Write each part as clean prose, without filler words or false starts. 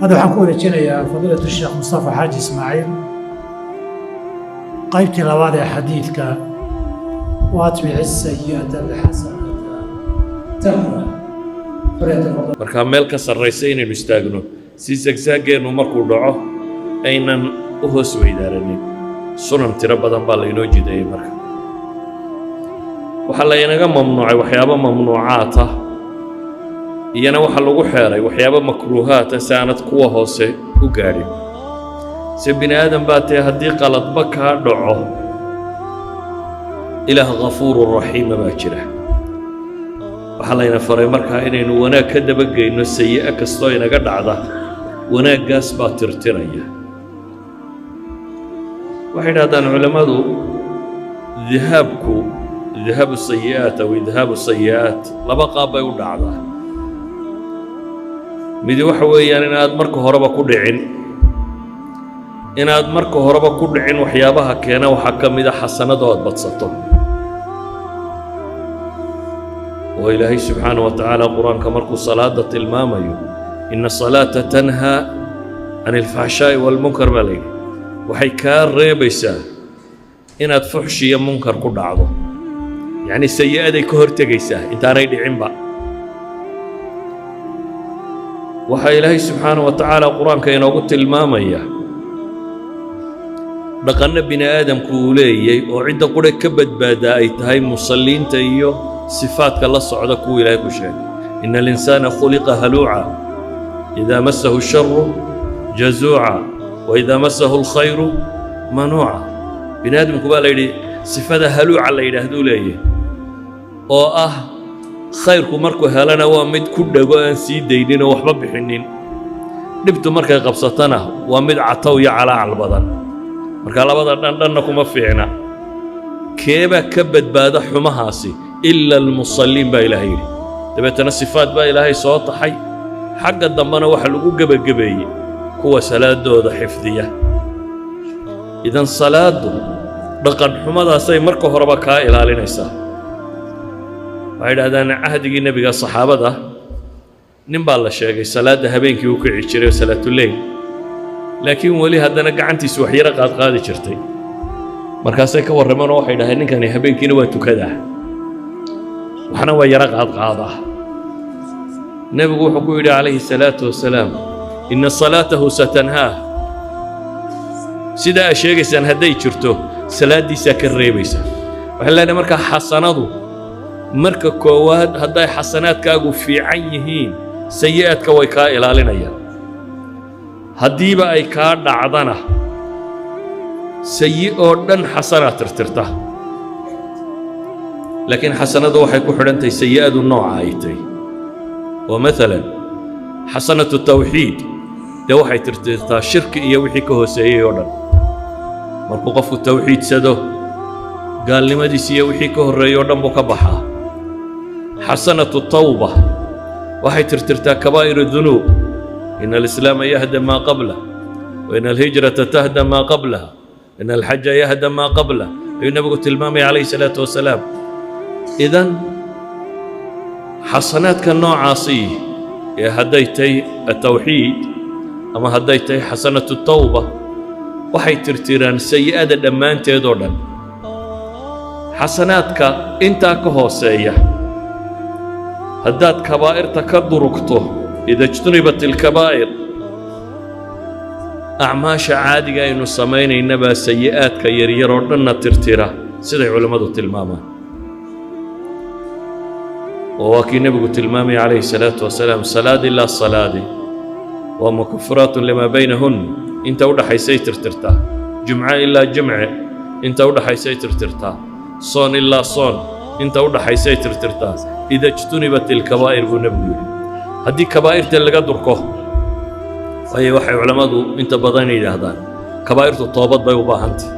Hadda waxaan ku wareejinayaa fadiilatu Sheekh Mustafa Xaaji Ismaaciil, qaybtii labaad ee xadiidka وأتبع السيئة الحسنة تمحها. Falyatafadal. Markaa meel ka sarraysa inaynu istaagno si zigzag-geennu markuu dhaco aynan u hoos weydaaranin. Sunan tiro badan baa laynoo jideeyey. Marka waxaa laynaga mamnuucay waxyaabo mamnuucaat ah, iyana waxaa lagu xeeray waxyaabo makruuhaata si aanad kuwa hoose u gaadhin. Se bini aadam baa tae, haddii qaladba kaa dhaco, Ilaah ghafuuru raxiima baa jira. Waxaa layna faray markaa inaynu wanaag ka dabageyno sayi'o kastoo inaga dhacda. Wanaaggaas baa tirtiraya. Waxay idhahdaan culammadu, dahaabku, ذهاب السيئات أو إذهاب السيئات, laba qaab bay u dhacdaa. Midi waxa weeyaan inaad marka horeba ku dhicin. Inaad marka horeba ku dhicin waxyaabaha keena waxaa ka mid a xasanado aad badsato, oo Ilaahay subxaanaه wa tacaala Qur-aanka markuu salaada tilmaamayo, إن الصلاة تنهى عن الفحشاء والمنكر baa la yidhi. Waxay kaa reebaysaa inaad fuxshi iyo munkar ku dhacdo, yacni sayi-aday ka hortegaysaa intaanay dhicinba. Waxaa Ilaahay subxaanaه wa tacaala Qur-aanka inoogu tilmaamaya dhaqanno bini aadamku uu leeyay oo cidda qura ka badbaadaa ay tahay musalliinta iyo sifaadka la socda kuwa Ilaahay ku sheegay: إن الإنسان خلق هلوعا، إذا مسه الشر جزوعا، وإذا مسه الخير منوعا. Bini aadamku baa la yidhi sifada haluuca la yidhaahduu leeyahy, oo ah khayrku markuu helana waa mid ku dhego, aan sii daynin oo waxba bixinin. Dhibtu markay qabsatana waa mid catow iyo calaacal badan. Marka labada dhan dhanna kuma fiicna. Keebaa ka badbaada xumahaasi? إلا المصلين baa Ilaahay yidhi. Dabeetana sifaad baa Ilaahay soo taxay. Xagga dambena waxa lagu gebagabeeyey kuwa salaadooda xifdiya. Idan salaaddu dhaqan xumadaasay marka horeba kaa ilaalinaysaa. Waxay idhahdaan, cahdigii Nebiga saxaabada nin baa la sheegay salaadda habeenkii u kici jiray salaatuleyl, laakiin weli haddana gacantiisu waxyaro qaadqaadi jirtay. Markaasay ka warrameen oo waxay dhaheen, ninkani habeenkiina waa tukadaa, waxna waa yaro qaadqaadaa. Nebigu wuxuu ku yidhi calayhi salaatu wasalaam: إن صلاته ستنهاه. Sidaa aa sheegaysaan hadday jirto, salaaddiisaa ka reebaysa. Waxaan leenahay markaa, xasanadu marka koowaad hadday xasanaadkaagu fiican yihiin, sayi-aadka way kaa ilaalinayaan. Haddiiba ay kaa dhacdana, sayi oo dhan xasanaa tirtirta. Laakiin xasanadu waxay ku xidhan tahay sayi-adu nooca ay tahy. Oo maalan حسنة التوحيد dee waxay tirtirtaa shirki iyo wixii ka hooseeyey oo dhan. Markuu qofku tawxiidsado, gaalnimadiisi iyo wixii ka horreeyey oo dhan buu ka baxaa. حسنة التوبة waxay tirtirtaa كبائر الذنوب. إن الإسلام يهدم ما قبله، وإن الهجرة تهدم ما قبلها، إن الحج يهدم ما قبله, ayuu Nebigu tilmaamaya calayhi salaatu wasalaam. Idan xasanaadka noocaasi ee hadday tahay atawxiid ama hadday tahay حسنة التوبة, waxay tirtiraan sayi'ada dhammaanteed oo dhan. Xasanaadka intaa ka hooseeya, haddaad kabaa'irta ka durugto, إذا اجتنبت الكبائر, acmaasha caadiga aynu samaynaynabaa sayi'aadka yaryar oo dhanna tirtira, siday culammadu tilmaamaan. Oo waa kii Nebigu tilmaamaya calayhi salaatu wasalaam, salaad ilaa salaadi waa مكفرات لما بينهن, inta u dhaxaysay tirtirtaa. Jumco ilaa jimce inta u dhaxaysay tirtirtaa. Soon ilaa soon inta u dhaxaysay tirtirtaa. إذا اجتنبت الكبائر buu Nebigu yidhi, haddii kabaa'irta laga durko. Waayo, waxay culammadu inta badan yidhaahdaan, kabaa'irtu toobad bay u baahantay.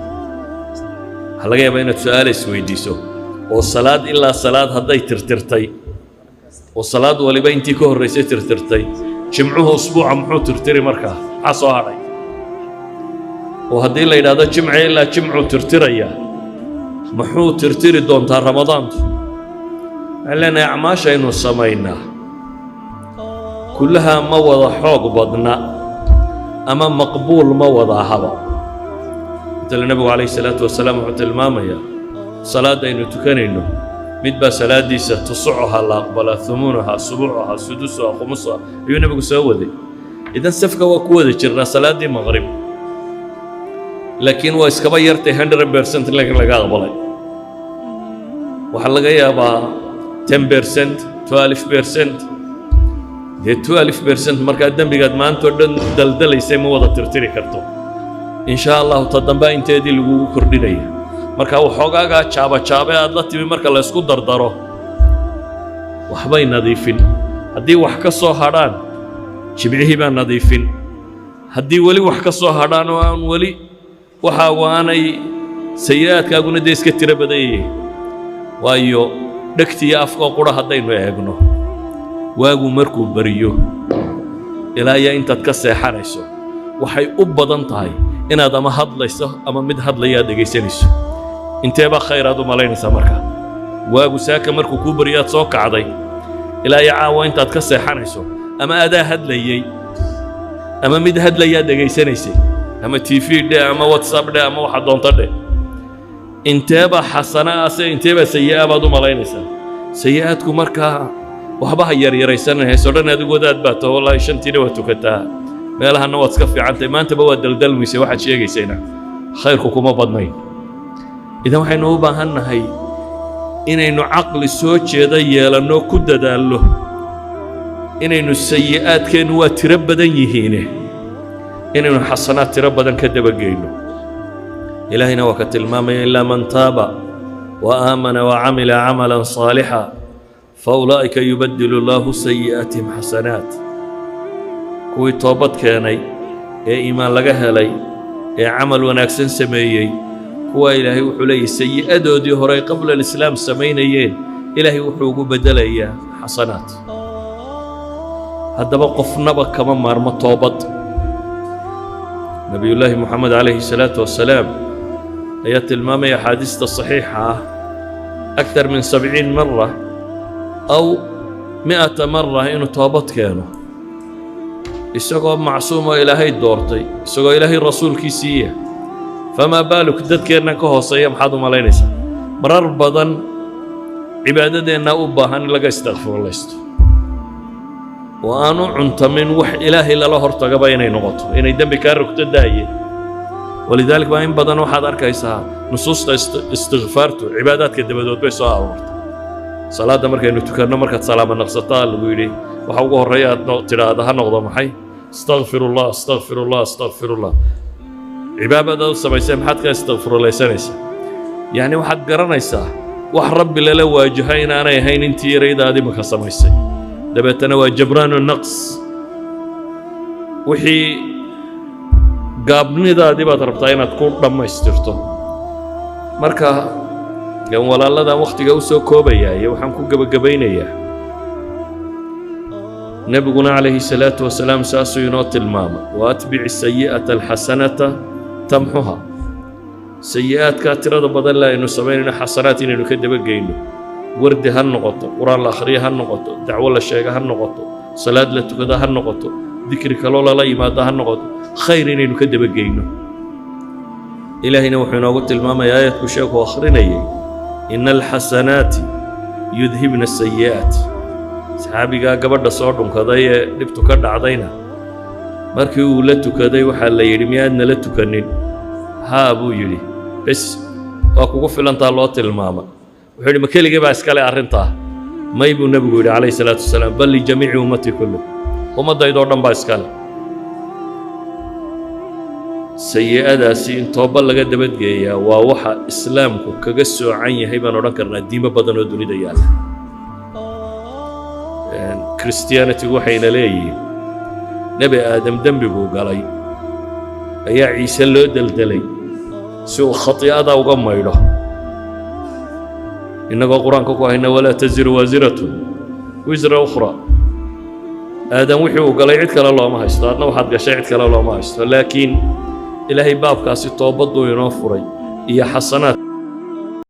Waxaa laga yaabaa inaad su-aal isweydiiso: oo salaad ilaa salaad hadday tirtirtay, oo salaad waliba intii ka horraysay tirtirtay, jimcuhu usbuuca muxuu tirtiri? Markaa maxaa soo hadhay? Oo haddii la yidhaahdo jimce ilaa jimcuu tirtiraya, muxuu tirtiri doontaa Ramadaantu? Waxaan leenahay, acmaashaynu samaynaa kullahaa ma wada xoog badna. Ama maqbuul ma wada ahaba. Matala, Nebigu calayhi salaatu wasalaam wuxuu tilmaamayaa salaadaynu tukanayno, mid baa salaaddiisa tusucuha la aqbalaa, humunuha, subucuha, sudusuha, khumusuha ayuu Nebigu soo waday. Idan safka waa ku wada jirnaa salaaddii maqrib, laakiin waa iskaba yartay 100% laga aqbalay. Waxaa laga yaabaa 10%, 12%. Dee 12% markaa dembigaad maantao dhan daldalaysay ma wada tirtiri karto. In shaa Allahu ta dambaa inteedii lagugu kordhinaya. Marka waxoogaagaa jaaba jaabe aad la timi marka la isku dardaro waxbay nadiifin. Haddii wax ka soo hadhaan, jimcihii baa nadiifin. Haddii weli wax ka soo hadhaan oo aan weli waxaagu aanay sayi-aadkaaguna dee iska tiro badan yihiin, waayo dhegtiyo afkoo qura haddaynu eegno, waagu markuu beriyo ilaa iyo intaad ka seexanayso, waxay u badan tahay inaad ama hadlayso ama mid hadlaya aad dhegaysanayso. Intee baa khayr aad u malaynaysaa? Marka waagu saaka markuu kuu baryo aad soo kacday ilaa iyo caawa intaad ka seexanayso, ama adaa hadlayey ama mid hadlayaad dhegaysanaysay, ama TV dheh ama WhatsApp dheh ama waxa doonto dheh, inteebaa xasana ah se inteebaa sayi'a baad u malaynaysaa? Sayi'aadku markaa waxba ha yaryaraysanayso dhan. Adigu wadaad baa taho, wallaahi shantiina waa tukataa, meelahanna waad iska fiicantahay, maantaba waa daldalmaysay, waxaad sheegaysayna khayrku kuma badnayn. Idan waxaynu u baahan nahay inaynu caqli soo jeeda yeelanno, ku dadaallo inaynu sayi'aadkeennu waa tiro badan yihiine inaynu xasanaad tiro badan ka dabageyno. Ilaahayna waa ka tilmaamaya: إلا من تاب وآمن وعمل عملا صالحا فأولئك يبدل الله سيئاتهم حسنات. Kuwii toobad keenay ee iimaan laga helay ee camal wanaagsan sameeyey, kuwaa Ilaahay wuxuu leeyahy sayi'adoodii horey qabla alislaam samaynayeen Ilaahay wuxuu ugu beddelayaa xasanaad. Haddaba qofnaba kama maarmo toobad. Nebiyullaahi Moxamed calayhi salaatu wasalaam ayaa tilmaamaya axaadiista saxiixa ah أكثر من 70 مرة أو 100 مرة inuu toobad keeno, isagoo macsuumoo Ilaahay doortay, isagoo Ilaahay rasuulkiisiiya. فما بالك dadkeenna ka hooseeya? Maxaad u malaynaysaa? Marar badan cibaadadeenna u baahan in laga istakfurlaysto oo aan u cuntamin wax Ilaahay lala hortagaba inay noqoto inay dembi kaa rogto daaye. ولذلك baa in badan waxaad arkaysaa nusuusta istikfaartu cibaadaadka dabadood bay soo aroortay. Salaadda markaynu tukanno, markaad salaama naqsataa lagu yidhi waxa ugu horreeya aad tidhaahda ha noqdo maxay? Astaqfir Allah, astaqfir Allah, astaqfir Allah. Cibaadadaad u samaysay maxaad ka istakfirulaysanaysaa? Yacni waxaad garanaysaa wax Rabbi lala waajaho inaanay ahayn intii yarayda aad imika samaysay. Dabeetana waa جبران النقص, wixii gaabnidaadii baad rabtaa inaad ku dhammaystirto. Marka gan walaaladan wakhtiga u soo koobayaaye, waxaan ku gebagabaynayaa, Nebiguna calayhi salaatu wasalaam saasuu inoo tilmaamay: وأتبع السيئة الحسنة تمحها. Sayi'aadkaa tirada badan le aynu samaynayno, xasanaad inaynu ka dabageyno, wardi ha noqoto, Qur-aan la akhriyo ha noqoto, dacwo la sheega ha noqoto, salaad la tukada ha noqoto, dikri kaloo lala yimaado ha noqoto, khayr inaynu ka dabageyno. Ilaahayna wuxuu inoogu tilmaamaya aayadku sheekhu akhrinayay: إن الحسنات يذهبن السيئات. Saxaabigaa gabadha soo dhunkaday ee dhibtu ka dhacdayna markii uu la tukaday waxaa la yidhi: "Miyaadna la tukanin?" "Haa," buu yidhi. "Bes, waa kugu filantaa," loo tilmaama. Wuxuu yidhi: "Ma keligii baa iskale arrintaa?" "May," buu Nebigu yidhi calayhi salaatu wasalaam, "بل لجميع أمتي كله." Ummaddaydoo dhan baa iskale sayi'adaasi. In tooba laga dabadgeeyaa waa waxa Islaamku kaga soocan yahay baan odhan karnaa diimo badan oo dunida yaalla. Christianity-gu waxayna leeyihiin Nebi Aadam dembiguu galay ayaa Ciise loo deldelay si uu khati'ada uga maydho. Innagoo Qur-aanka ku hayna: ولا تزر وازرة وزر أخرى. Aadam wixii uu galay cid kale looma haysto, adna waxaad gashay cid kale looma haysto, laakiin Ilaahay baabkaasi toobadduu inoo furay iyo xasanaad.